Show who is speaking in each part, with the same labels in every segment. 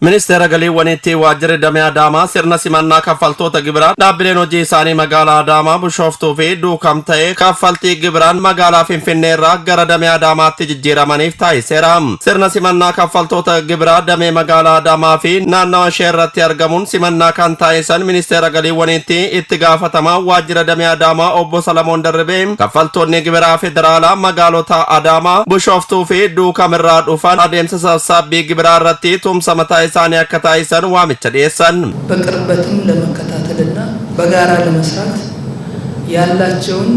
Speaker 1: Ministeera Galiiwwaniitti waajjirri damee Adaamaa sirna simannaa kaffaltoota gibiraa dhaabbileen hojii isaanii magaalaa Adaamaa, Bishooftuu fi Duukam ta'ee kaffaltii gibiraan magaalaa Finfinnee irraa gara damee Adaamaatti jijjiiramaniif taasiseera. Sirna simannaa kaffaltoota gibiraa damee magaalaa Adaamaa fi naannawa ishee irratti argamuun simannaa kan taasisan Ministeera Galiiwwaniitti itti gaafatamaa waajjira damee Adaamaa obbo Salamoon Darribee, kaffaltoonni gibiraa federaalaa magaalota Adaamaa, Bishooftuu fi Duukam irraa dhufan adeemsa sassaabbii gibiraa irratti tumsa mataa isaanii akka taasisan waamicha dhiyeessan.
Speaker 2: በቅርበትም ለመከታተልና በጋራ ለመስራት ያላቸውን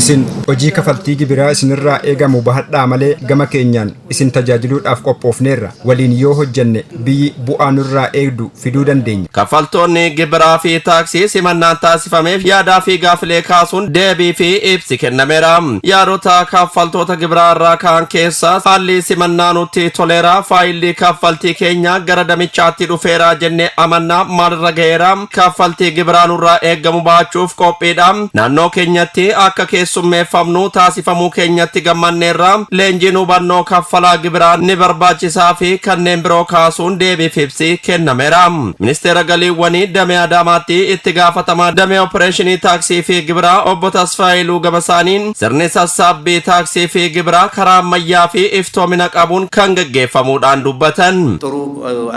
Speaker 3: Isin hojii kafaltii gibiraa isinirraa eegamu bahadhaa malee gama keenyaan isin tajaajiluudhaaf qophoofneerra. Waliin yoo hojjenne biyyi bu'aa nurraa eegdu fiduu dandeenya.
Speaker 1: Kaffaltoonni gibiraa fi taaksii simannaan taasifameef yaadaa fi gaafilee kaasuun deebii fi ibsi kennameera. Yaadota kaffaltoota gibiraa irraa ka'an keessaa haalli simannaa nutti toleera, faayilli kaffaltii keenya gara damichaatti dhufeera jennee amannaa, maalirra ga'eera, kaffaltii gibiraa nurraa eegamu baachuuf qophiidha. Naannoo keenyatti akka keessummeeffamnu taasifamuu keenyatti gammanneerra, leenjiin hubannoo kaffalaa gibiraa ni barbaachisaa fi kanneen biroo kaasuun deebiif ibsi kennameera. Ministeera Galiiwwanii damee Adaamaatti itti gaafatamaa damee opereeshinii taaksii fi gibiraa obbo Tasfaayiluu Gabasaaniin, sirni sassaabbii taaksii fi gibiraa karaa ammayyaa fi iftoomina qabuun kan gaggeeffamuudhaan dubbatan.
Speaker 4: ጥሩ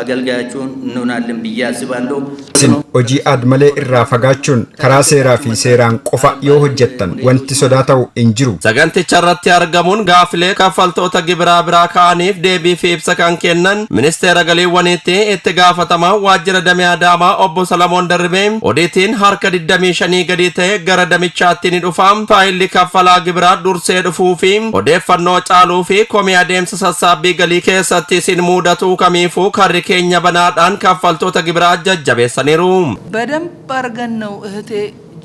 Speaker 4: አገልጋያችሁን እንሆናለን ብዬ አስባለሁ።
Speaker 3: Isin hojii aad-malee irraa fagaachuun karaa seeraa fi seeraan qofa yoo hojjettan wanti sodaa ta'u hin jiru.
Speaker 1: Saganticha irratti argamuun gaafilee kaffaltoota gibiraa biraa ka'aniif deebii fi ibsa kan kennan Ministeera Galiiwwaniitti itti gaafatamaa waajjira damee Adaamaa obbo Salamoon Darribee, odiitiin harka 25 gadi ta'e gara damichaatti ni dhufa, faayilli kaffalaa gibiraa dursee dhufuu fi odeeffannoo caaluu fi komii adeemsa sassaabbii galii keessatti isin mudatu kamiifuu karri keenya banaadhaan kaffaltoota gibiraa jajjabeessaniiru.
Speaker 2: በደንብ አድርገን ነው እህቴ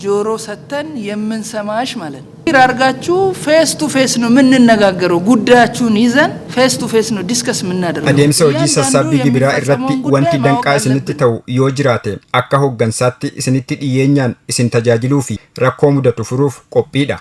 Speaker 2: ጆሮ ሰጥተን የምንሰማሽ ማለት ነው። አድርጋችሁ face to face ነው የምንነጋገረው። ጉዳያችሁን ይዘን face to face ነው discuss የምናደርገው።
Speaker 3: Adeemsa hojii sassaabbii gibiraa irratti wanti danqaa isinitti ta'u yoo jiraate, akka hooggansaatti isinitti dhiyeenyaan isin tajaajiluu fi rakkoo mudatu furuuf qophiidha.